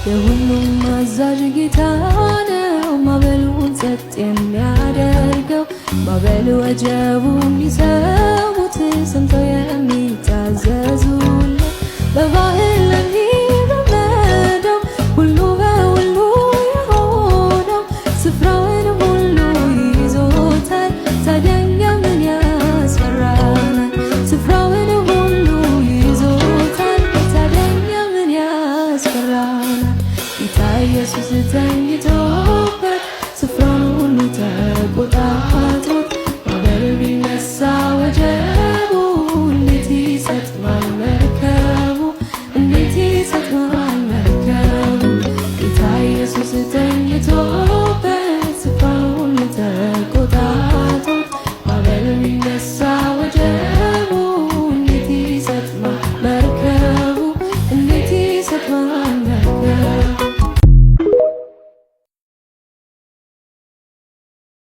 የሁሉም አዛዥ ጌታ ነው። ማዕበሉን ጸጥ የሚያደርገው፣ ማዕበል ወጀቡ የሚሰሙት፣ ሰምተው የሚታዘዙለት፣ በባህር ለሚ